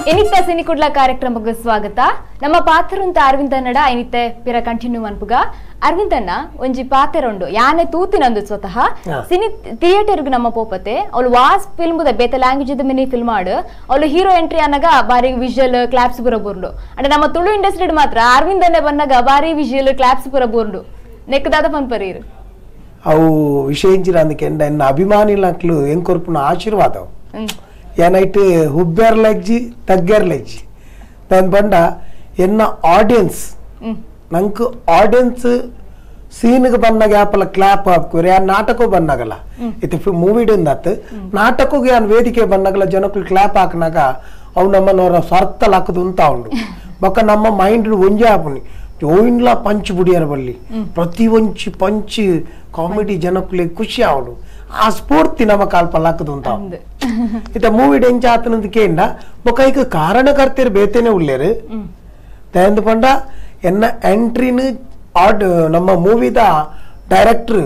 ಇನಿತ ಸಿನಿಕುಡ್ಲ ಕಾರ್ಯಕ್ರಮಕ್ಕೆ ಸ್ವಾಗತ. ನಮ್ಮ ಪಾತ್ರಂತ ಅರವಿಂದನ್ನಡ ಇನಿತೆ ಪಿರ ಕಂಟಿನ್ಯೂ ಅನ್ಪುಗ. ಅರವಿಂದನ್ನ ಒಂಜಿ ಪಾತೆರೊಂಡು ಯಾನೆ ತೂತಿನಂದು ಸ್ವತಃ ಸಿನಿ ಥಿಯೇಟರ್ಗೆ ನಮ್ಮ ಪೋಪತೆ ಅವಳು ವಾಸ್ ಫಿಲ್ಮ್ ಬೇತೆ language mini film ಆಡು ಅವಳು ಹೀರೋ ಎಂಟ್ರಿ ಅನ್ನಗ ಬಾರಿ ವಿಜುವಲ್ ಕ್ಲಾಪ್ಸ್ ಪುರ ಬೂರ್ಂಡು. ಅಂದ್ರೆ ನಮ್ಮ ತುಳು ಇಂಡಸ್ಟ್ರಿ ಮಾತ್ರ ಅರವಿಂದನ್ನೇ ಬನ್ನಗ ಬಾರಿ ವಿಜುವಲ್ ಕ್ಲಾಪ್ಸ್ ಪುರ ಬೂರ್ಂಡು ನೆಕ್ಕದಾದ ಪನ್ಪರೀರು. ಅವು ವಿಶೇಷ ಎನ್ನ ಅಭಿಮಾನಿಲಕ್ಲು ಎಂಕೊರ್ಪುನ ಆಶೀರ್ವಾದ ಏನೈಟ್ ಹುಬ್ಬೇರ್ಲಜ್ಜಿ ತಗ್ಗೇರ್ಲಜ್ಜಿ దాని బండ ఎన్న ఆడియన్స్ ನಂಗೆ ಆಡಿಯನ್ಸ್ ಸೀನ್ಗೆ ಬಂದಾಗ ಯಾಪಲ ಕ್ಲಾಪ್ ಹಾಕೋರಿ ಆ ನಾಟಕ ಬಂದಾಗಲ್ಲ ಇದು ಮೂವಿ ಅಂದತ್ತು ನಾಟಕಗೆ ಆ ವೇದಿಕೆ ಬಂದಾಗಲ್ಲ ಜನಕ್ಕಳು ಕ್ಲಾಪ್ ಹಾಕಿನಾಗ ಅವು ನಮ್ಮನ್ನವರ ಸ್ವಾರ್ಥಲ್ ಹಾಕೋದು ಅಂತ ಉಂಡು ಬೊಕ್ಕ ನಮ್ಮ ಮೈಂಡ್ ಒಂಜೆ ಹಾಪುನಿ ಜೋಯಿನ್ಲ ಪಂಚ್ ಬುಡಿಯರ ಬಲ್ಲಿ ಪ್ರತಿ ಒಂಚಿ ಪಂಚ್ ಕಾಮಿಡಿ ಜನಕ್ಕಳಿಗೆ ಖುಷಿ ಅವಳು ಆ ಸ್ಫೂರ್ತಿ ನಮ್ಮ ಕಾಲ್ಪಲ್ ಹಾಕದು ಅಂತ ಇತ ಮೂವಿ ಡೆಂಚ ಆತನದಕ್ಕೆ ಬೊಕ್ಕ ಈಗ ಕಾರಣಕರ್ತರು ಬೇತೇನೆ ಉಳ್ಳೇರು ತಯಂದು ಪಂಡ ಎನ್ನ ಎಂಟ್ರಿನ ಆಡ್ ನಮ್ಮ ಮೂವಿದ ಡೈರೆಕ್ಟರ್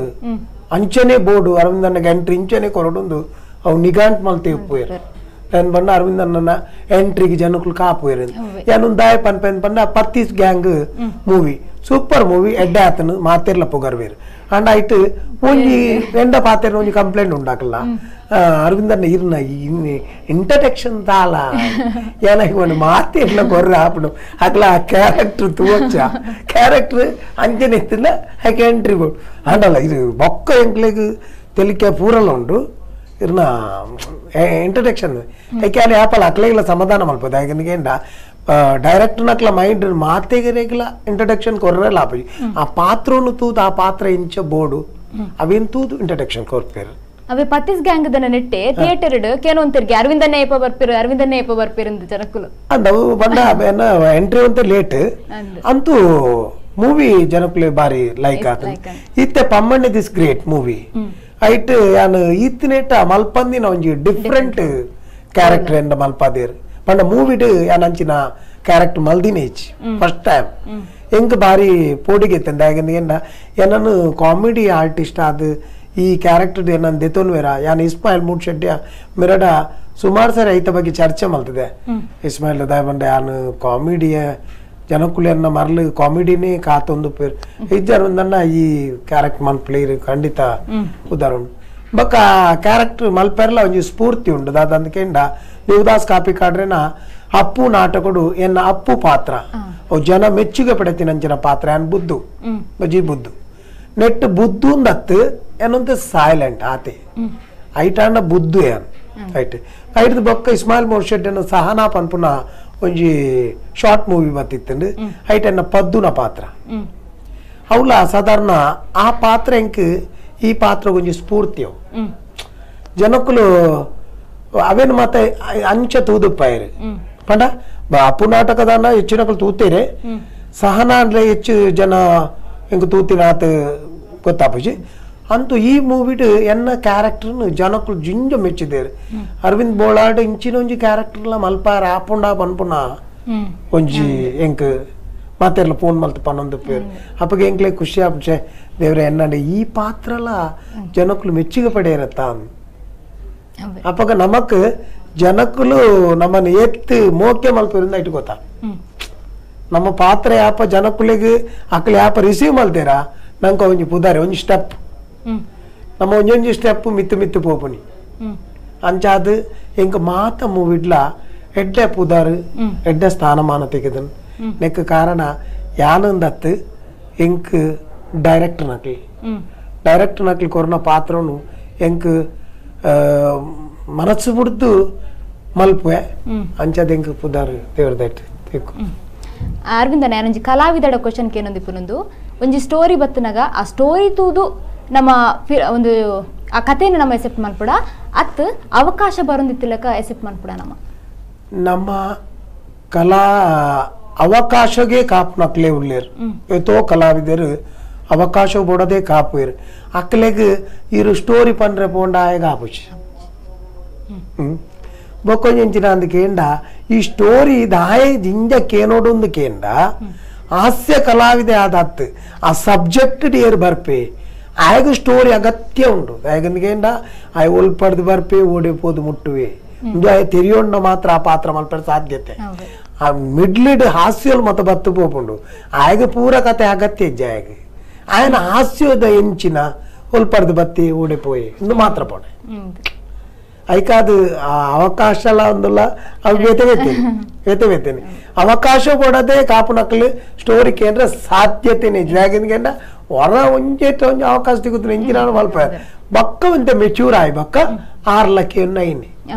ಅಂಚನೆ ಬೋರ್ಡು ಅರವಿಂದಣ್ಣಗೆ ಎಂಟ್ರಿ ಇಂಚನೆ ಕೊರಡೊಂದು ಅವು ನಿಗಾಂಟ್ ಮಲ್ತೆ ಪೋಯರು ತಯಂದು ಪಂಡ ಅರವಿಂದಣ್ಣನ ಎಂಟ್ರಿಗೆ ಜನಕ್ಕಳು ಕಾಪೋಯರು ಯಾನೊಂದು ದಾಯ ಪನ್ಪೆಂದು ಪಂಡ ಪತ್ತೀಸ್ gang movie super movie ಎಡ್ಡೆ ಆತನು ಮಾತೆರ್ಲ ಪುಗರ್ವೇರು ಅಂಡ್ ಆಯ್ತು ಒಂಜಿ ಎಂಡ ಪಾತೆರ್ನ ಒಂಜಿ ಕಂಪ್ಲೇಂಟ್ ಉಂಡಾಕಲ್ಲ ಅರವಿಂದಣ್ಣ ಇರ್ನ ಇಂಟ್ರಡಕ್ಷನ್ ತಾಲ ಏನಾಗಿ ಒಂದು ಮಾತೆರ್ಲ ಕೊರ್ರ ಆಪಡು ಅಕ್ಲ ಆ ಕ್ಯಾರೆಕ್ಟರ್ ತೂವಚ್ಚ ಕ್ಯಾರೆಕ್ಟರ್ ಅಂಚನೆ ಎತ್ತಿಲ್ಲ ಹಾಗೆ ಎಂಟ್ರಿ ಬೋಡು ಅಂಡಲ್ಲ ಇದು ಬೊಕ್ಕ ಎಂಕ್ಲೆಗ್ ತೆಲಿಕೆ ಪೂರಲ್ಲ ಉಂಡು ಇರ್ನ ಇಂಟ್ರಡಕ್ಷನ್ ಯಾಕೆ ಅಲ್ಲಿ ಆಪಲ್ಲ ಅಕ್ಲೆಗಿಲ್ಲ ಸಮಾಧಾನ ಮಲ್ಪದ ಯಾಕಂದ್ರೆ ಡೈರೆಕ್ಟರ್ ನಕ್ಲ ಮೈಂಡ್ ಮಾತೆಗೆರೆಗ್ಲ ಇಂಟ್ರಡಕ್ಷನ್ ಕೊರ್ರೆ ಲಾಭ ಆ ಪಾತ್ರನು ತೂದು ಆ ಪಾತ್ರ ಇಂಚ ಬೋರ್ಡು ಅವೇನ್ ತೂದು ಇಂಟ್ರಡಕ್ಷನ್ ಕೊರ್ಪೇರು. ಅವೇ ಪತ್ತೀಸ್ ಗ್ಯಾಂಗ್ ದನ ನೆಟ್ಟೆ ಥಿಯೇಟರ್ ಕೇನೊಂತಿರ್ಗೆ ಅರವಿಂದನ್ನೇ ಏಪ ಬರ್ಪಿರು ಅರವಿಂದನ್ನೇ ಏಪ ಬರ್ಪಿರು ಅಂತ ಜನಕ್ಕುಲು ಅಂದವು ಬಂಡ ಎಂಟ್ರಿ ಅಂತ ಲೇಟ್ ಅಂತೂ ಮೂವಿ ಜನಕ್ಕುಲೆ ಬಾರಿ ಲೈಕ್ ಆತ ಇತ್ತೆ ಪಮ್ಮಣ್ಣೆ this great movie ಐಟ್ ಯಾನು ಈತ್ತಿನೇಟ ಮಲ್ಪಂದಿನ ಒಂಜಿ ಡಿಫ್ರೆಂಟ್ ಕ್ಯಾರೆಕ್ಟರ್ ಎಂದ ಮಲ್ಪಾದೇರು ಪಂಡ ಮೂವಿಡ್ ಯಾನಂಚಿನ ಕ್ಯಾರೆಕ್ಟರ್ ಮಲ್ದಿನೇಚ್ ಫಸ್ಟ್ ಟೈಮ್ ಎಂಕ್ ಬಾರಿ ಪೋಡಿಗೆ ಎತ್ತಂದೆ ಏನ ಏನನ್ನು ಕಾಮಿಡಿ ಆರ್ಟಿಸ್ಟ್ ಆದ ಈ ಕ್ಯಾರೆಕ್ಟರ್ ಏನನ್ನು ದೆತೋನ್ವೇರ ಯಾನ್ ಇಸ್ಮಾಯಿಲ್ ಮೂಡ್ ಶೆಟ್ಟಿಯ ಮಿರಡ ಸುಮಾರು ಸರಿ ಐತ ಬಗ್ಗೆ ಚರ್ಚೆ ಮಲ್ತದೆ ಇಸ್ಮಾಯಿಲ್ ದಾಯ ಬಂಡ ಯಾನು ಕಾಮಿಡಿಯ ಜನಕ್ಕುಲೆಯನ್ನ ಮರಲು ಕಾಮಿಡಿನೇ ಕಾತೊಂದು ಪೇರು ಇಜ್ಜಾರು ಒಂದನ್ನ ಈ ಕ್ಯಾರೆಕ್ಟರ್ ಮಲ್ಪ್ಲೇರು ಖಂಡಿತ ಉದಾಹರಣೆ ಬೊಕ್ಕ ಕ್ಯಾರೆಕ್ಟರ್ ಮಲ್ಪೆರ್ಲ ಒಂಜಿ ಸ್ಫೂರ್ತಿ ಉಂಡು ದಾದಂದಕೆಂಡ ದೇವದಾಸ್ ಕಾಪಿ ಕಾಡ್ರೆನ ಅಪ್ಪು ನಾಟಕಡು ಎನ್ನ ಅಪ್ಪು ಪಾತ್ರ ಅವು ಜನ ಮೆಚ್ಚುಗೆ ಪಡೆತಿನಂಚಿನ ಪಾತ್ರ ಯಾನ್ ಬುದ್ದು ಬಜಿ ಬುದ್ದು ನೆಟ್ ಬುದ್ದು ಅಂದತ್ತು ಏನಂತ ಸೈಲೆಂಟ್ ಆತೆ ಐಟಾಂಡ ಬುದ್ದು ಏನ್ ಐಟ್ ಐಟ್ ಬೊಕ್ಕ ಇಸ್ಮಾಯಿಲ್ ಮೋರ್ಷೆಡ್ ಸಹನಾ ಪನ್ಪುನ ಒಂಜಿ ಶಾರ್ಟ್ ಮೂವಿ ಬತ್ತಿತ್ತಂಡು ಐಟ್ ಎನ್ನ ಪದ್ದುನ ಪಾತ್ರ ಅವಳ ಸಾಧಾರಣ ಆ ಪಾತ್ರ ಎಂಕ್ ಈ ಪಾತ್ರ ಒಂಜಿ ಸ್ಫೂರ್ತಿ ಅವು ಜನಕ್ಕಳು ಅವೇನು ಮತ್ತೆ ಅಂಚ ತೂದುಪ್ಪಾಯರು ಪಂಡ ಅಪ್ಪು ನಾಟಕದಾನ ಹೆಚ್ಚಿನಕಲು ತೂತೇರೆ ಸಹನಾ ಅಂದ್ರೆ ಹೆಚ್ಚು ಜನ ಎಂಕ್ ತೂತಿನ ಆತ ಗೊತ್ತಾಪುಜಿ ಅಂತೂ ಈ ಮೂವಿಡ್ ಎನ್ನ ಕ್ಯಾರೆಕ್ಟರ್ನು ಜನಕ್ಕಳು ಜಿಂಜ ಮೆಚ್ಚಿದ್ದೇರು ಅರವಿಂದ್ ಬೋಳಾಡ್ ಇಂಚಿನ ಒಂಜಿ ಕ್ಯಾರೆಕ್ಟರ್ಲ ಮಲ್ಪಾರ ಆಪುಂಡ ಪನ್ಪುನ ಒಂಜಿ ಎಂಕ್ ಮಾತೆರ್ಲ ಫೋನ್ ಮಲ್ತು ಪನ್ನೊಂದು ಪೇರು ಅಪ್ಪಗೆ ಎಂಕ್ಲೆ ಖುಷಿ ಆಪುಚೆ ದೇವ್ರೆ ಎನ್ನಂಡೆ ಈ ಪಾತ್ರಲ ಜನಕ್ಕಳು ಮೆಚ್ಚುಗೆ ಪಡೆಯರತ್ತ ಅಪ್ಪಗ ನಮಕ್ ಜನಕ್ಕಳು ನಮ್ಮನ್ನು ಎತ್ತು ಮೋಕೆ ಮಲ್ಪಿರಿಂದ ಇಟ್ಟು ಗೊತ್ತಾ ನಮ್ಮ ಪಾತ್ರ ಯಾಪ ಜನಕ್ಕಳಿಗೆ ಅಕ್ಲೆ ಯಾಪ ರಿಸೀವ್ ಮಲ್ತೇರಾ ನಂಗೆ ಒಂಜಿ ಪುದಾರೆ ಒಂಜಿ ಸ್ಟೆಪ್ ನಮ್ಮ ಒಂಜೊಂಜಿ ಸ್ಟೆಪ್ ಮಿತ್ತು ಮಿತ್ತು ಪೋಪುನಿ ಅಂಚಾದ ಎಂಕ ಮಾತ ಮೂವಿಡ್ಲ ಎಡ್ಡೆ ಪುದಾರು ಎಡ್ಡೆ ಸ್ಥಾನಮಾನ ತೆಗೆದನ್ ನೆಕ್ ಕಾರಣ ಯಾನಂದತ್ತು ಎಂಕ್ ಡೈರೆಕ್ಟರ್ ನಕ್ಲಿ ಡೈರೆಕ್ಟರ್ ನಕ್ಲಿ ಕೊರೋನ ಪಾತ್ರನು ಎಂಕ್ ಮನಸ್ಸು ಬಿಡ್ದು ಮಲ್ಪುವೆ ಅಂಚಾದ ಎಂಕ್ ಪುದಾರು ದೇವ್ರದೈಟ್ ತೆಕ್ಕು. ಅರವಿಂದ ಒಂಜಿ ಕಲಾವಿದಡ ಕ್ವಶನ್ ಕೇನೊಂದು ಪುನೊಂದು ಒಂಜಿ ಸ್ಟೋರಿ ಬತ್ತನಾಗ ಆ ಸ್ಟೋರಿ ತೂದು ನಮ್ಮ ಒಂದು ಆ ಕಥೆಯನ್ನು ನಮ್ಮ ಎಸೆಪ್ಟ್ ಮಲ್ಪುಡ ಅತ್ ಅವಕಾಶ ಬರೊಂದಿತ್ತಿಲಕ ಎಸೆಪ್ಟ್ ಮಲ್ಪುಡ ನಮ್ಮ ನಮ್ಮ ಕಲಾ ಅವಕಾಶಗೆ ಕಾಪ್ನಕ್ಲೆ ಉಳ್ಳೇರು ಏತೋ ಕಲಾವಿದರು ಅವಕಾಶ ಬೋಡದೆ ಕಾಪುವೇರು ಅಕ್ಲೆಗ್ ಇರು ಸ್ಟೋರಿ ಪಂಡ್ರೆ ಪೋಂಡ ಆಯಗ ಆಪುಚಿ ಬೊಕ್ಕೊಂಜಿನ ಅಂದಕೇಂಡ ಈ ಸ್ಟೋರಿ ದಾಯ ಜಿಂಜ ಕೇನೋಡೊಂದು ಕೇಂಡ ಹಾಸ್ಯ ಕಲಾವಿದೆ ಆದತ್ತು ಆ ಸಬ್ಜೆಕ್ಟ್ ಏರ್ ಬರ್ಪೆ ಆಯಗ ಸ್ಟೋರಿ ಅಗತ್ಯ ಉಂಡು ಆಯಗಂದಕೇಂಡ ಆಯ್ ಒಲ್ಪಡ್ದು ಬರ್ಪೆ ಓಡಿ ಪೋದು ಮುಟ್ಟುವೆ ಇಂದು ಆಯ ತೆರಿಯೋಣ್ಣ ಮಾತ್ರ ಆ ಪಾತ್ರ ಮಲ್ಪರ ಸಾಧ್ಯತೆ. ಆ ಮಿಡ್ಲಿಡ್ ಹಾಸ್ಯಲ್ ಮತ ಬತ್ತು ಪೋಪುಂಡು ಆಯಗ ಪೂರ ಕತೆ ಅಗತ್ಯ ಇಜ್ಜಿ ಆಯಗ ಆಯನ ಹಾಸ್ಯದ ಎಂಚಿನ ಒಲ್ಪರ್ದು ಬತ್ತಿ ಊಡೆ ಪೋಯಿ ಇಂದು ಮಾತ್ರ ಪೋಣೆ ಐಕಾದು ಆ ಅವಕಾಶ ಎಲ್ಲ ಒಂದುಲ್ಲ ಅವು ಬೇತೆ ಬೇತೇನೆ ಬೇತೆ ಬೇತೇನೆ ಅವಕಾಶ ಕೊಡದೆ ಕಾಪು ನಕಲು ಸ್ಟೋರಿ ಕೇಂದ್ರ ಸಾಧ್ಯತೆನೆ ಯಾಕೆಂದ್ರೆ ಹೊರ ಒಂಜೇಟ ಒಂಜಿ ಅವಕಾಶ ಸಿಗುತ್ತ ಎಂಚಿನ ಮಲ್ಪ ಬಕ್ಕ ಒಂತೆ ಮೆಚೂರ್ ಆಯ್ ಬಕ್ಕ 6 ಲಕ್ಷ ನೈನ್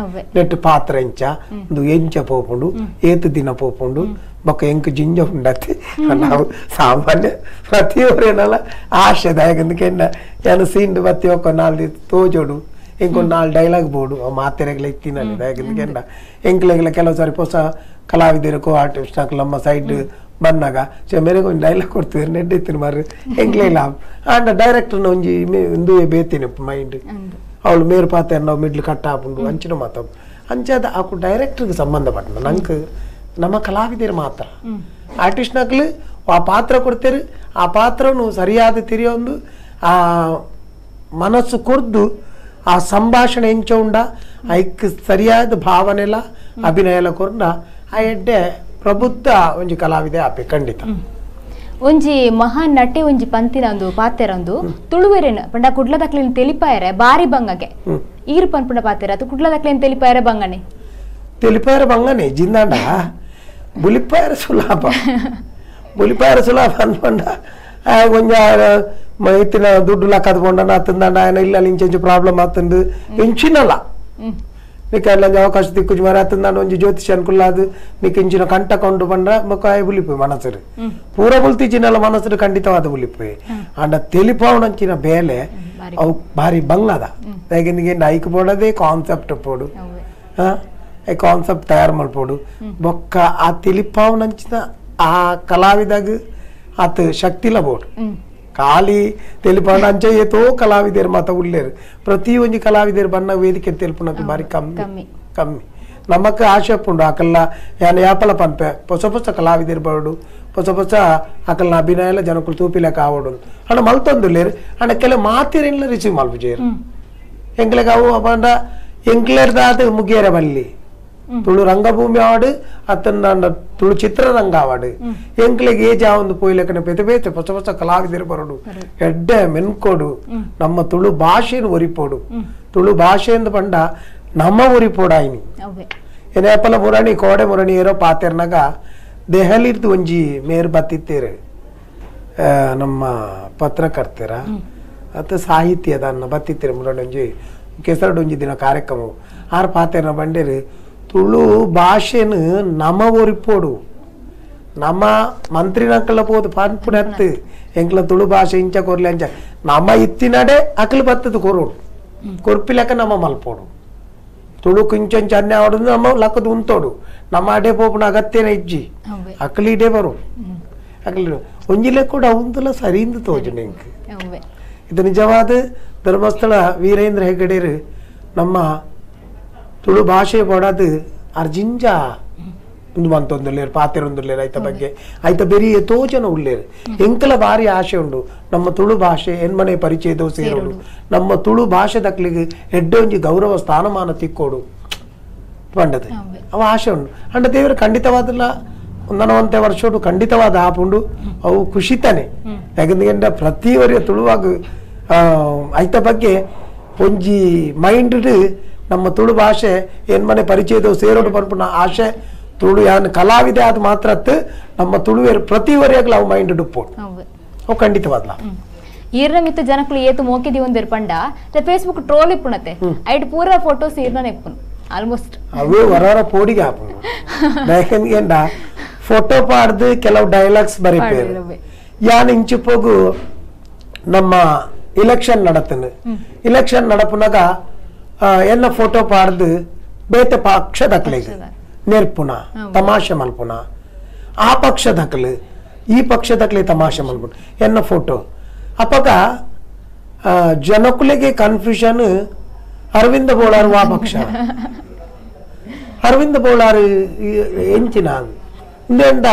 ನೆಟ್ ಪಾತ್ರ ಎಂಚ ಒಂದು ಎಂಚ ಪೋಪುಂಡು ಏತು ದಿನ ಪೋಪುಂಡು ಬೊಕ್ಕ ಎಂಕ್ ಜಿಂಜ ಉಂಡತಿ ನಾವು ಸಾಮಾನ್ಯ ಪ್ರತಿಯೊರೇನಲ್ಲ ಆಶೆ ದಾಯಕಂದ ಯಾನು ಸೀನ್ ಬತ್ತಿ ಒಕ್ಕ ನಾಲ್ ತೋಜೋಡು ಇಂಕೊಂದು ನಾಲ್ ಡೈಲಾಗ್ ಬೋರ್ಡು ಮಾತೆರೆಗ್ಲ ಇತ್ತಿನಲ್ಲಿ ದಾಯಕಂದ ಎಂಕ್ಲೆಗ್ಲ ಕೆಲವು ಸಾರಿ ಹೊಸ ಕಲಾವಿದರು ಕೋ ಆರ್ಟಿಸ್ಟ್ ನಮ್ಮ ಸೈಡ್ ಬಂದಾಗ ಸೊ ಮೇರೆಗೆ ಒಂದು ಡೈಲಾಗ್ ಕೊಡ್ತೀವಿ ನೆಡ್ಡಿತ್ತೀನಿ ಮಾರ್ರೆ ಎಂಕ್ಲೆಗ್ಲ ಆಂಡ ಡೈರೆಕ್ಟರ್ನ ಒಂಜಿ ಇಂದುವೆ ಬೇತೀನಿ ಮೈಂಡ್ ಅವಳು ಮೇರು ಪಾತೆ ನಾವು ಮಿಡ್ಲ್ ಕಟ್ ಆಪುಂಡು ಅಂಚಿನ ಮಾತು ಅಂಚಾದ ಆಕು ಡೈರೆಕ್ಟರ್ಗೆ ಸಂಬಂಧಪಟ್ಟ ನಂಗೆ ನಮ್ಮ ಕಲಾವಿದರು ಮಾತ್ರ ಆರ್ಟಿಸ್ಟ್ನಾಗ್ಲು ಆ ಪಾತ್ರ ಕೊಡ್ತೀರಿ ಆ ಪಾತ್ರನು ಸರಿಯಾದ ತಿರಿಯೊಂದು ಆ ಮನಸ್ಸು ಕೊರ್ದು ಆ ಸಂಭಾಷಣೆ ಎಂಚ ಉಂಡ ಐಕ್ ಸರಿಯಾದ ಭಾವನೆಲ ಅಭಿನಯ ಎಲ್ಲ ಕೊರ್ದ ಆ ಎಡ್ಡೆ ಪ್ರಬುದ್ಧ ಒಂಜಿ ಕಲಾವಿದೆ ಆಪೆ ಖಂಡಿತ. ಒಂಜಿ ಮಹಾನ್ ನಟೆ ಒಂಜಿ ಪಂತಿನ ಒಂದು ಪಾತೆರಂದು ತುಳುವೆರೇನು ಪಂಡ ಕುಡ್ಲದಕ್ಲೇನು ತೆಲಿಪಾಯರೆ ಬಾರಿ ಬಂಗಗೆ ಈರು ಪನ್ಪುಂಡ ಪಾತೆರ ಅದು ಕುಡ್ಲದಕ್ಲೇನು ತೆಲಿಪಾಯರೆ ಬಂಗನೆ ತೆಲಿಪಾಯರೆ ಬಂಗನೆ ಜಿಂದಾಂಡ ಬುಲಿಪಾಯರ ಸುಲಾಭ ಬುಲಿಪಾಯರ ಸುಲಾಭ ಅನ್ಪಂಡ ಕೊಂಚ ಇತ್ತಿನ ದುಡ್ಡು ಲಕ್ಕದ ಪೋಂಡ ಆತಂದಾಂಡ ఆయన ಇಲ್ಲ ಇಂಚೆಂಚು ಪ್ರಾಬ್ಲಮ್ ಆತಂದು ಇಂಚಿನಲ್ಲ నీకు అలా అవకాశం దిక్కు మరి అత్తందాండ ಒಂಜಿ ಜ್ಯೋತಿಷ ಅನ್ಕುಲ್ಲಾದು నీకు ಇಂಚಿನ ಕಂಟಕ ಉಂಡು ಪಂಡ ಬೊಕ್ಕ ಬುಲಿಪು ಮನಸ್ಸು ಪೂರ ಬುಲ್ತಿಚಿನಲ್ಲ ಮನಸ್ಸು ಖಂಡಿತವಾದ ಬುಲಿಪು ಅಂಡ ತೆಲಿಪಾವಣಂಚಿನ ಬೇಲೆ ಅವು ಭಾರಿ ಬಂಗದ ಯಾಕೆಂದ್ರೆ ಐಕ್ ಪೋಡದೆ ಕಾನ್ಸೆಪ್ಟ್ ಪೋಡು ಕಾನ್ಸೆಪ್ಟ್ ತಯಾರು ಮಾಡ್ಪೋಡು ಬೊಕ್ಕ ಆ ತೆಲಿಪಾವಣಂಚಿನ ಆ ಕಲಾವಿದಾಗ ಆತ ಶಕ್ತಿಲ ಬೋಡು ಖಾಲಿ ತೆಲಿಪಾವಣ ಅಂಚೆ ಏತೋ ಕಲಾವಿದರು ಮಾತ ಉಳ್ಳೇರು ಪ್ರತಿ ಒಂಜಿ ಕಲಾವಿದರು ಬಣ್ಣ ವೇದಿಕೆ ತೆಲ್ಪುನಕ್ಕೆ ಬಾರಿ ಕಮ್ಮಿ ಕಮ್ಮಿ ನಮಕ್ ಆಶೆ ಪುಂಡು ಅಕಲ್ಲ ಯಾನ ಯಾಪಲ ಪನ್ಪೆ ಹೊಸ ಹೊಸ ಕಲಾವಿದರು ಬರೋಡು ಹೊಸ ಹೊಸ ಅಕಲ್ನ ಅಭಿನಯ ಎಲ್ಲ ಜನಕ್ಕಳು ತೂಪಿಲಕ ಆವಡು ಅಣ್ಣ ಮಲ್ತೊಂದುಲ್ಲೇರು ಅಣ್ಣ ಕೆಲವು ಮಾತಿರೆಲ್ಲ ರಿಸೀವ್ ಮಲ್ಪುಜೇರು ಎಂಕ್ಲೆಗ್ ಅವು ಪಂಡ ಎಂಕ್ಲೆರ್ದಾದ ಮುಗಿಯರೆ ಬಲ್ಲಿ ತುಳು ರಂಗಭೂಮಿ ಆವಾಡು ಅತ್ತಂದ ತುಳು ಚಿತ್ರರಂಗ ಆವಾಡು ಎಂಕ್ಲೆಗ್ ಏಜ್ ಆವೊಂದು ಪೋಯ್ಲೆಕನೆ ಬೇತೆ ಬೇತೆ ಹೊಸ ಹೊಸ ಕಲಾವಿದರು ಬರೋಡು ಎಡ್ಡೆ ಮೆನ್ಕೋಡು ನಮ್ಮ ತುಳು ಭಾಷೆನು ಒರಿಪೋಡು ತುಳು ಭಾಷೆಂದು ಪಂಡ ನಮ್ಮ ಒರಿಪೋಡಾಯಿನಿ ಏನೇಪಲ ಮುರಣಿ ಕೋಡೆ ಮುರಣಿ ಏರೋ ಪಾತೆರ್ನಾಗ ದೆಹಲಿರ್ದು ಒಂಜಿ ಮೇರು ಬತ್ತಿತ್ತೇರು ನಮ್ಮ ಪತ್ರಕರ್ತರ ಅತ್ತ ಸಾಹಿತ್ಯದ ಬತ್ತಿತ್ತೇರು ಮುರಣಿ ಒಂಜಿ ಕೆಸರಡು ಒಂಜಿ ದಿನ ಕಾರ್ಯಕ್ರಮ ಆರು ಪಾತೆರ್ನ ಬಂಡೇರು ತುಳು ಭಾಷೆನು ನಮ ಒರಿಪೋಡು ನಮ್ಮ ಮಂತ್ರಿನಕ್ಕಲ್ಲ ಪೋದು ಪನ್ಪುನತ್ತು ಎಂಕ್ಲ ತುಳು ಭಾಷೆ ಇಂಚ ಕೊರ್ಲೆ ಅಂಚ ನಮ್ಮ ಇತ್ತಿನಡೆ ಅಕಲು ಬತ್ತದು ಕೊರೋಡು ಕೊರ್ಪಿಲಕ ನಮ್ಮ ಮಲ್ಪೋಡು ತುಳು ಕಿಂಚಂಚ ಅನ್ಯ ಆಡೋದು ನಮ್ಮ ಲಕ್ಕದ ಉಂತೋಡು ನಮ್ಮ ಅಡೆ ಪೋಪುನ ಅಗತ್ಯನ ಇಜ್ಜಿ ಅಕಲಿ ಇಡೇ ಬರೋ ಅಕಲಿ ಒಂಜಿಲೆ ಕೂಡ ಉಂತಲ ಸರಿಯಿಂದ ತೋಜುಂಡು ಎಂಕ್. ಇದು ನಿಜವಾದ ಧರ್ಮಸ್ಥಳ ವೀರೇಂದ್ರ ಹೆಗ್ಗಡೇರು ನಮ್ಮ ತುಳು ಭಾಷೆ ಪಡದು ಅರ್ಜಿಂಜ ಒಂದು ಮಂತೊಂದುಲ್ಲೇರು ಪಾತೆರೊಂದುಲ್ಲೇರು ಐತ ಬಗ್ಗೆ ಐತ ಬೇರೆ ಏತೋ ಜನ ಉಳ್ಳೇರು ಎಂಕಲ ಭಾರಿ ಆಶೆ ಉಂಡು ನಮ್ಮ ತುಳು ಭಾಷೆ ಎನ್ಮನೆ ಪರಿಚಯದೋ ಸೇರೋಡು ನಮ್ಮ ತುಳು ಭಾಷೆ ದಕ್ಲಿಗೆ ಎಡ್ಡೊಂಜಿ ಗೌರವ ಸ್ಥಾನಮಾನ ತಿಕ್ಕೋಡು ಪಂಡದು ಅವ ಆಶೆ ಉಂಡು ಅಂಡ ದೇವರು ಖಂಡಿತವಾದಲ್ಲ ಒಂದನವಂತೆ ವರ್ಷೋಡು ಖಂಡಿತವಾದ ಆಪುಂಡು ಅವು ಖುಷಿತಾನೆ ಯಾಕಂದ್ರೆ ಪ್ರತಿವರಿಯ ತುಳುವಾಗ ಐತ ಬಗ್ಗೆ ಒಂಜಿ ಮೈಂಡ್ ನಮ್ಮ ತುಳು ಭಾಷೆ ಎನ್ಮನೆ ಪರಿಚಯದೋ ಸೇರೋಡು ಪನ್ಪುನ ಆಶೆ ತುಳು ಯಾನ್ ಕಲಾವಿದೆ ಅದು ಮಾತ್ರ ನಮ್ಮ ತುಳುವೇರು ಪ್ರತಿ ವರೆಗೂ ಅವು ಮೈಂಡ್ ಡುಪ್ಪೋಡು ಅವು ಖಂಡಿತವಾದ್ಲ. ಈರ್ನ ಮಿತ್ತ ಜನಕ್ಕಳು ಏತು ಮೋಕೆದಿ ಒಂದಿರು ಪಂಡ ಫೇಸ್ಬುಕ್ ಟ್ರೋಲ್ ಇಪ್ಪುಣತೆ ಐಟ್ ಪೂರ ಫೋಟೋಸ್ ಈರ್ನ ಇಪ್ಪುನು ಆಲ್ಮೋಸ್ಟ್ ಅವೇ ಹೊರವರ ಪೋಡಿಗೆ ಹಾಪುನು ಯಾಕೆಂದ್ರೆ ಫೋಟೋ ಪಾಡ್ದು ಕೆಲವು ಡೈಲಾಗ್ಸ್ ಬರೀಪೇರು ಯಾನ್ ಇಂಚಿಪೋಗು ನಮ್ಮ ಇಲೆಕ್ಷನ್ ನಡತನು ಇಲೆಕ್ಷನ್ ನಡಪುನಾಗ ಎಲ್ಲ ಫೋಟೋ ಪಾಡ್ದು ಬೇತೆ ಪಕ್ಷ ದಕ್ಲೆಗ್ ನೆರ್ಪುನ ತಮಾಷೆ ಮಲ್ಪುನ ಆ ಪಕ್ಷ ದಕ್ಲು ಈ ಪಕ್ಷ ದಕ್ಲೆ ತಮಾಷೆ ಮಲ್ಪುನ ಎನ್ನ ಫೋಟೋ ಅಪ್ಪಗ ಜನಕುಲೆಗೆ ಕನ್ಫ್ಯೂಷನ್ ಅರವಿಂದ ಬೋಳಾರು ವಾ ಪಕ್ಷ ಅರವಿಂದ ಬೋಳಾರು ಎಂಚಿನ ಇಂದ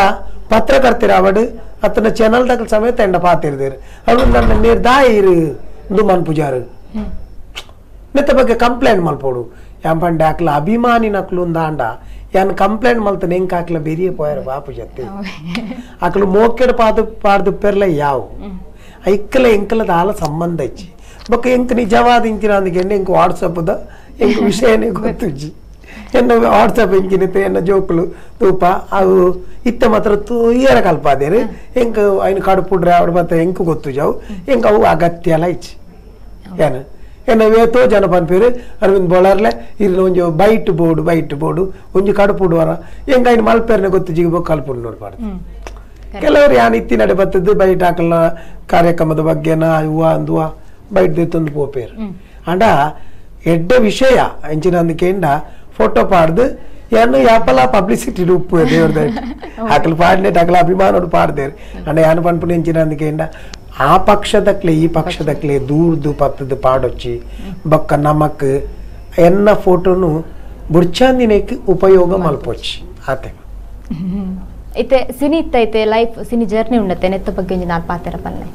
ಪತ್ರಕರ್ತರ ಅವಡು ಅತನ ಚಾನಲ್ ದಕ್ಲು ಸಮೇತ ಎಂಡ ಪಾತಿರ್ದೇರು ಅರವಿಂದ ನೇರ್ ದಾಯಿರು ಇಂದು ಮನ್ಪುಜಾರು ನೆತ್ತ ಬಗ್ಗೆ ಕಂಪ್ಲೇಂಟ್ ಮಲ್ಪೋಡು ಯಾಂಪಂಡೆ ಅಕ್ಲ ಅಭಿಮಾನಿ ನಕ್ಲು ಉಂದಾಂಡ ಯಾನ್ ಕಂಪ್ಲೇಂಟ್ ಮಲ್ತನೆ ಎಂಕ್ ಅಕ್ಲ ಬೆರಿಯ ಪೋಯರ ಬಾಪು ಜತ್ತೆ ಅಕ್ಲು ಮೋಕೆಡ್ ಪಾದು ಪಾಡ್ದು ಪೆರ್ಲ ಯಾವು ಐಕ್ಕಲ ಎಂಕಲ ದಾಲ ಸಂಬಂಧ ಇಚ್ಚಿ ಬೊಕ್ಕ ಎಂಕ್ ನಿಜವಾದ ಇಂಚಿನ ಅಂದಕ್ಕೆ ಎಂಕ್ ವಾಟ್ಸಪ್ದ ಎಂಕ್ ವಿಷಯನೇ ಗೊತ್ತುಜ್ಜಿ ಎನ್ನ ವಾಟ್ಸಪ್ ಎಂಕಿನಿತ್ತೆ ಎನ್ನ ಜೋಕುಲು ತೂಪ ಅವು ಇತ್ತ ಮಾತ್ರ ತೂಯರ ಕಲ್ಪಾದೇರು ಎಂಕ್ ಐನು ಕಡುಪುಡ್ರೆ ಅವ್ರ ಮತ್ತೆ ಎಂಕ್ ಗೊತ್ತುಜವು ಎಂಕ್ ಅವು ಅಗತ್ಯ ಅಲ್ಲ ಇಚ್ಚಿ ಏನು ಎನ್ನ ಏತೋ ಜನ ಪನ್ಪೇರು ಅರವಿಂದ್ ಬೋಳಾರ್ಲೆ ಇರ್ನ ಒಂಜಿ byte board byte board ಒಂಜಿ ಕಡುಪುಡುವರ ಎಂಕ್ ಐನು ಮಲ್ಪೇರ್ನೆ ಗೊತ್ತು ಜಿಗಿ ಕಲ್ಪುಡು ನೋಡ್ಬಾರ್ದು. ಕೆಲವರು ಯಾನ್ ಇತ್ತಿನಡೆ ಬತ್ತದ್ದು ಬೈಟ್ ಹಾಕಲ್ನ ಕಾರ್ಯಕ್ರಮದ ಬಗ್ಗೆನ ಇವ ಅಂದುವ ಬೈಟ್ ತಂದು ಪೋಪೇರು ಅಂಡ ಎಡ್ಡೆ ವಿಷಯ ಎಂಚಿನ ಅಂದಕೇಂಡ ಫೋಟೋ ಪಾಡ್ದು ಯಾನು ಯಾಪಲ ಪಬ್ಲಿಸಿಟಿ ಉಪ್ಪು ದೇವ್ರದ ಅಕಲು ಪಾಡ್ನೆ ಅಕಲ ಅಭಿಮಾನೋಡು ಪಾಡ್ದೇರು ಅಂಡ ಯಾನು ಪನ್ಪುನ ಎಂಚಿನ ಅಂದಕೇಂಡ ಆ ಪಕ್ಷದಕ್ಲೆ ಈ ಪಕ್ಷದಕ್ಲೆ ದೂರ್ದು ಪತ್ತದು ಪಾಡೊಚ್ಚಿ ಬೊಕ್ಕ ನಮಕ್ ಎನ್ನ ಫೋಟೋನು ಬುಡ್ಚಾಂದಿನೇಕ್ ಉಪಯೋಗ ಮಲ್ಪೊಚ್ಚಿ ಆತೆ. ಇತ್ತೆ ಸಿನಿ ಇತ್ತೈತೆ life cine journey ಉಂಡತೆ ನೆತ್ತ ಬಗ್ಗೆ ಒಂಜಿ ನಾಲ್ ಪಾತೆರ ಪನ್ನೆ.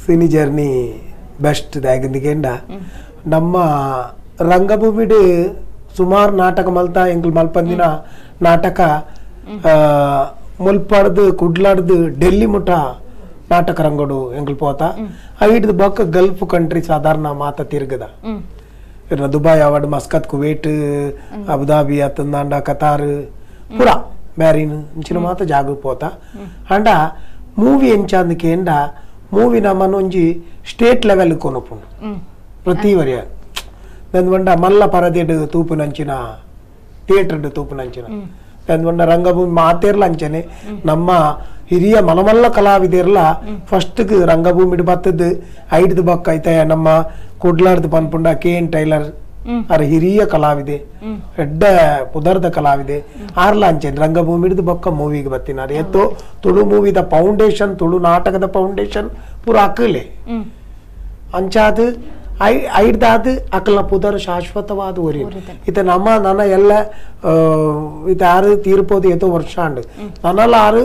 Cine journey best ದಾಯಕಂದಿಗೆಂಡ ನಮ್ಮ ರಂಗಭೂಮಿಡ್ ಸುಮಾರು ನಾಟಕ ಮಲ್ತಾ ಎಂಕಲ್ ಮಲ್ಪಂದಿನ ನಾಟಕ ಮುಲ್ಪಾಡ್ದು ಕುಡ್ಲಾಡ್ದು ಡೆಲ್ಲಿ ಮುಟ ನಾಟಕ ರಂಗೋಡು ಎಂಕಲ್ ಪೋತ ಐಡ್ದು ಬೊಕ್ಕ ಗಲ್ಫ್ ಕಂಟ್ರಿ ಸಾಧಾರಣ ಮಾತ ತಿರುಗದ ಇರ್ನ Dubai award Muscat Kuwait Abu Dhabi ಅತ್ತಂದಾಂಡ Qatar ಪುರ ಬ್ಯಾರಿನ್ ಇಂಚಿನ ಮಾತ ಜಾಗ ಪೋತ ಅಂಡ ಮೂವಿ ಎಂಚಾಂದಕೇಂಡ ಮೂವಿ ನಮ್ಮನ್ನು ಒಂಜಿ ಸ್ಟೇಟ್ ಲೆವೆಲ್ ಕೊನಪುಂಡು ಪ್ರತಿ ವರಿಯ ದಂದ್ವಂಡ ಮಲ್ಲ ಪರದೆಡ್ ತೂಪುನಂಚಿನ ಥಿಯೇಟರ್ ತೂಪುನಂಚಿನ ದಂದ್ವಂಡ ರಂಗಭೂಮಿ ಮಾತೇರ್ಲ ಅಂಚನೆ ನಮ್ಮ ಹಿರಿಯ ಮಲಮಲ್ಲ ಕಲಾವಿದೆರ್ಲ ಫಸ್ಟ್ಗೆ ರಂಗಭೂಮಿಡ್ ಬತ್ತದ್ದು ಐಡ್ದು ಬೊಕ್ಕ ಐತೆ ನಮ್ಮ ಕುಡ್ಲಾರ್ದು ಪನ್ಪುಂಡ K N tailor ಅರ ಹಿರಿಯ ಕಲಾವಿದೆ ಎಡ್ಡ ಪುದರ್ದ ಕಲಾವಿದೆ ಆರ್ಲ ಅಂಚನೆ ರಂಗಭೂಮಿಡ್ದು ಬೊಕ್ಕ ಮೂವಿಗೆ ಬತ್ತಿನಾರು ಎತ್ತೋ ತುಳು ಮೂವಿದ ಫೌಂಡೇಶನ್ ತುಳು ನಾಟಕದ ಫೌಂಡೇಶನ್ ಪೂರ ಅಕ್ಕಲೆ ಅಂಚಾದ ಐಡ್ದಾದ ಅಕಲ ಪುದರ್ ಶಾಶ್ವತವಾದ ಒರಿ ಇತ ನಮ್ಮ ನನ್ನ ಎಲ್ಲ ಇತ ಯಾರು ತೀರ್ಪೋದು ಏತೋ ವರ್ಷ ಅಂಡು ನನ್ನೆಲ್ಲ ಆರು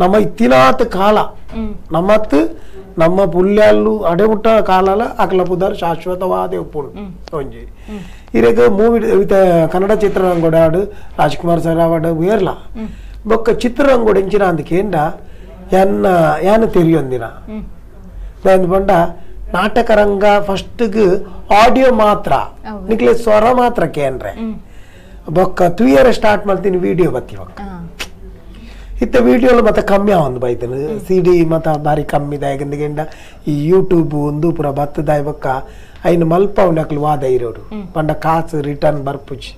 ನಮ್ಮ ಇತ್ತಿನಾತ್ ಕಾಲ ನಮ್ಮತ್ತು ನಮ್ಮ ಪುಲ್ಯಾಲು ಅಡೆಮುಟ್ಟ ಕಾಲಲ ಅಕಲ ಪುದರ್ ಶಾಶ್ವತವಾದ ಉಪ್ಪುಂಡು ಒಂಜಿ ಇರೆಗ್ ಮೂವಿ ಇತ ಕನ್ನಡ ಚಿತ್ರರಂಗೋಡ ಆಡು ರಾಜ್ಕುಮಾರ್ ಸರ್ ಅವಾರ್ಡ್ ಏರ್ಲ ಬೊಕ್ಕ ಚಿತ್ರರಂಗೋಡು ಎಂಚಿನ ಅಂದಕೇಂಡ ಯಾನ್ನ ಯಾನ ತೆರಿಯೊಂದಿನ ಬಂಡ ನಾಟಕ ರಂಗ ಫಸ್ಟ್ಗೆ ಆಡಿಯೋ ಮಾತ್ರ ನಿಕ್ಲೆ ಸ್ವರ ಮಾತ್ರ ಕೇಂದ್ರೆ ಬೊಕ್ಕ ತುಯರ ಸ್ಟಾರ್ಟ್ ಮಾಡ್ತೀನಿ ವಿಡಿಯೋ ಬತ್ತಿ ಬೊಕ್ಕ ಇತ್ತ ವಿಡಿಯೋಲು ಮತ್ತೆ ಕಮ್ಮಿ ಒಂದು ಬೈತೇನೆ ಸಿ ಡಿ ಮತ್ತೆ ಬಾರಿ ಕಮ್ಮಿ ದಾಯಕಂದ ಈ ಯೂಟ್ಯೂಬ್ ಒಂದು ಪೂರ ಬತ್ತದಾಯ ಬೊಕ್ಕ ಐನು ಮಲ್ಪ ನಕಲು ವಾದ ಇರೋಡು ಪಂಡ ಕಾಸು ರಿಟರ್ನ್ ಬರ್ಪುಜಿ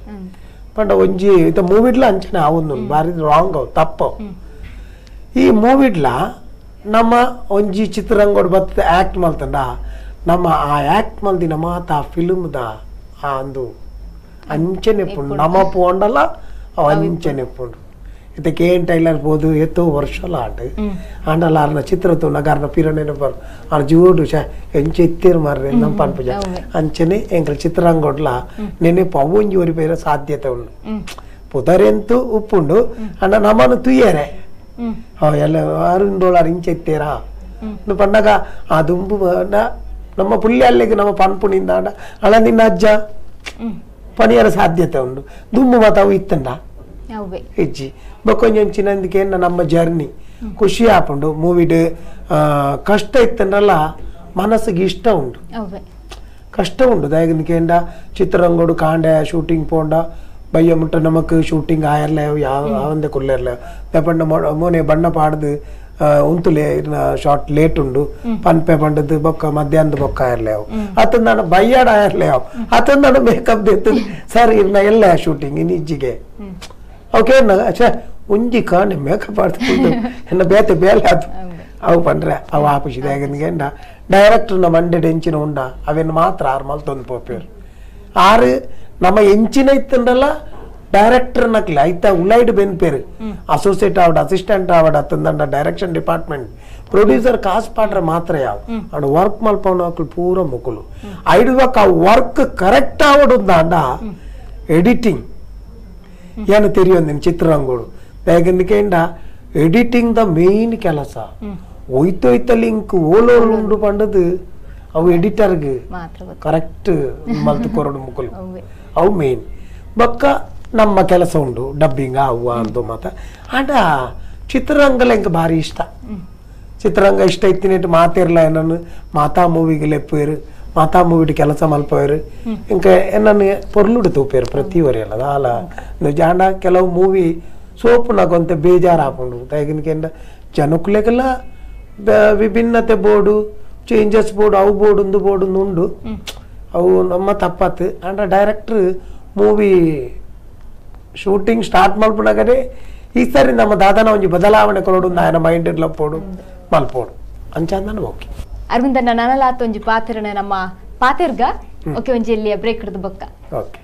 ಪಂಡ ಒಂಜಿ ಇತ್ತ ಮೂವಿಡ್ಲ ಅಂಚನೆ ಅವೊಂದು ಬಾರಿ ರಾಂಗ್ ಅವು ತಪ್ಪು ಈ ಮೂವಿಡ್ಲ ನಮ್ಮ ಒಂಜಿ ಚಿತ್ರರಂಗೋಡು ಬತ್ತ ಆ್ಯಕ್ಟ್ ಮಲ್ತಂಡ ನಮ್ಮ ಆ ಆ್ಯಕ್ಟ್ ಮಲ್ದಿನ ಮಾತ ಆ ಫಿಲ್ಮ್ದ ಆ ಅಂದು ಅಂಚನೆ ಪುಂಡು ನಮ್ಮ ಪೋಂಡಲ್ಲ ಅವು ಅಂಚನೆ ಪುಂಡು ಇತ್ತ K N tailor ಪೋದು ಎತ್ತೋ ವರ್ಷಲ ಆಂಡ್ ಆಂಡಲ ಆರ್ನ ಚಿತ್ರ ತೂನಗ ಆರ್ನ ಪಿರನೇನ ಬರ್ ಆರ್ ಜೋಡು ಶಾ ಎಂಚೆ ಇತ್ತೇರು ಮಾರ್ರೆ ನಮ್ಮ ಪನ್ಪುಜ ಅಂಚನೆ ಎಂಕಲ್ ಚಿತ್ರರಂಗೋಡ್ಲ ನೆನೆಪು ಅವೊಂಜಿ ಒರಿ ಬೇರೆ ಸಾಧ್ಯತೆ ಉಂಡು ಪುದರೆಂತು ಉಪ್ಪುಂಡು ಅಂಡ ನಮ್ಮನ್ನು ತುಯ್ಯರೆ ಎಲ್ಲ ಅರುಣ್ ಡೋಳಾರ್ ಇಂಚೆ ಇತ್ತೇರಾ ಪಂಡಗ ಆ ದುಂಬು ನಮ್ಮ ಪುಲ್ಯ ಅಲ್ಲಿಗೆ ನಮ್ಮ ಪನ್ಪುಣಿಂದ ಅಳ ನಿನ್ನ ಅಜ್ಜ ಪನಿಯರ ಸಾಧ್ಯತೆ ಉಂಡು ದುಂಬು ಮಾತ ಅವು ಇತ್ತಂಡ ಇಜ್ಜಿ ಬೊಕ್ಕೊಂಜಿ ನಮ್ಮ ಜರ್ನಿ ಖುಷಿ ಆಪುಂಡು ಮೂವಿಡ್ ಕಷ್ಟ ಇತ್ತಂಡಲ್ಲ ಮನಸ್ಸಿಗೆ ಇಷ್ಟ ಉಂಡು ಕಷ್ಟ ಉಂಡು ದಾಯಕಂದ ಚಿತ್ರರಂಗೋಡು ಕಾಂಡೆ ಶೂಟಿಂಗ್ ಪೋಂಡ ಬಯ್ಯ ಮುಟ್ಟ ನಮಕ್ ಶೂಟಿಂಗ್ ಆಯರ್ಲೆ ಯಾವ ಆವಂದೆ ಕುಲ್ಲೆರ್ಲೆ ಪಂಡ ಮೋನೆ ಬಣ್ಣ ಪಾಡ್ದು ಉಂತುಲೆ ಶಾರ್ಟ್ ಲೇಟ್ ಉಂಡು ಪನ್ಪೆ ಪಂಡದ್ದು ಬೊಕ್ಕ ಮಧ್ಯಾಹ್ನದ ಬೊಕ್ಕ ಆಯರ್ಲೆ ಅವು ಅತಂದಾಣ ಬಯ್ಯಾಡ ಆಯರ್ಲೆ ಅವು ಅತಂದಾಣ ಮೇಕಪ್ ದೆತ್ತು ಸರ್ ಇರ್ನ ಎಲ್ಲ ಶೂಟಿಂಗ್ ಇನ್ ಇಜ್ಜಿಗೆ ಓಕೆ ಅಚ್ಚಾ ಒಂಜಿ ಕಾಣೆ ಮೇಕಪ್ ಆಡ್ತು ಎನ್ನ ಬೇತೆ ಬೇಲೆ ಅದು ಅವು ಪಂಡ್ರೆ ಅವು ಆಪುಷಿದೆ ಯಾಕಂದ್ರೆ ಡೈರೆಕ್ಟರ್ನ ಮಂಡೆ ಎಂಚಿನ ಉಂಡ ಅವೇನು ಮಾತ್ರ ಆರು ಮಲ್ತೊಂದು ಪೋಪೇರು ಆರು ನಮ್ಮ ಎಂಚಿನ ಇತ್ತಂಡಲ್ಲ ಡೈರೆಕ್ಟರ್ ನಕ್ಲೆ ಐತ ಉಲೈಡ್ ಬೆನ್ಪೇರು ಅಸೋಸಿಯೇಟ್ ಆವಡ್ ಅಸಿಸ್ಟೆಂಟ್ ಆವಡ್ ಅತ್ತಂದಂಡ direction department producer ಕಾಸು ಪಾಡ್ರೆ ಮಾತ್ರ ಯಾವ ಅಂಡ್ ವರ್ಕ್ ಮಲ್ಪವನ ಪೂರ ಮುಕುಲು ಐಡುವಕ್ಕ ಆ ವರ್ಕ್ ಕರೆಕ್ಟ್ ಆವಡುಂದಾಂಡ ಎಡಿಟಿಂಗ್ ಏನು ತೆರಿಯೊಂದಿನ ಚಿತ್ರರಂಗೋಡು ಯಾಕಂದ್ರೆ editing the main ಕೆಲಸ ಒಯ್ತೊಯ್ತ ಲಿಂಕ್ ಓಲೋಲ್ ಉಂಡು ಪಂಡದು ಅವು ಎಡಿಟರ್ಗೆ ಕರೆಕ್ಟ್ ಮಲ್ತು ಕೊರಡು ಮುಕುಲು ಅವು ಮೇನ್. ಬೊಕ್ಕ ನಮ್ಮ ಕೆಲಸ ಉಂಡು ಡಬ್ಬಿಂಗ್ ಅವು ಅಂದು ಮಾತ ಆಂಡ ಚಿತ್ರರಂಗಲ ಎಂಕ್ ಭಾರಿ ಇಷ್ಟ ಚಿತ್ರರಂಗ ಇಷ್ಟ ಇತ್ತಿನೇಟ್ ಮಾತಿರ್ಲ ಏನನ್ನು ಮಾತಾ ಮೂವಿಗೆ ಲೆಪ್ಪುವೆರು ಮಾತಾ ಮೂವಿಡ್ ಕೆಲಸ ಮಲ್ಪವೆರು ಇಂಕ ಏನನ್ನು ಪೊರ್ಲುಡು ತೂಪೇರು ಪ್ರತಿ ಒರಿಯಲ್ಲ ದಾಲ ಜಾಂಡ ಕೆಲವು ಮೂವಿ ಸೋಪುನಾಗೊಂತೆ ಬೇಜಾರು ಆಪುಂಡು ತೈಗಿನಕೆಂಡ ಜನಕುಲೆಗೆಲ್ಲ ವಿಭಿನ್ನತೆ ಬೋರ್ಡು ಚೇಂಜಸ್ ಬೋರ್ಡು ಅವು ಬೋರ್ಡು ಉಂದು ಬೋರ್ಡು ಉಂಡು ಅವು ನಮ್ಮ ತಪ್ಪಾತು ಆಂಡ ಡೈರೆಕ್ಟ್ರ್ ಮೂವಿ ಶೂಟಿಂಗ್ ಸ್ಟಾರ್ಟ್ ಮಲ್ಪುನಗನೆ ಈ ಸರಿ ನಮ್ಮ ದಾದನ ಒಂಜಿ ಬದಲಾವಣೆ ಕೊರಡು ನಾಯನ ಮೈಂಡ್ ಇಡ್ಲಪ್ಪೋಡು ಮಲ್ಪೋಡು ಅಂಚಾಂದನ ಓಕೆ ಅರವಿಂದಣ್ಣ ನನಲಾತ ಒಂಜಿ ಪಾತ್ರನ ನಮ್ಮ ಪಾತೆರ್ಗ ಓಕೆ ಒಂಜಿ ಎಲ್ಲಿಯ ಬ್ರೇಕ್ ಹಿಡಿದು ಬೊಕ್ಕ ಓಕೆ.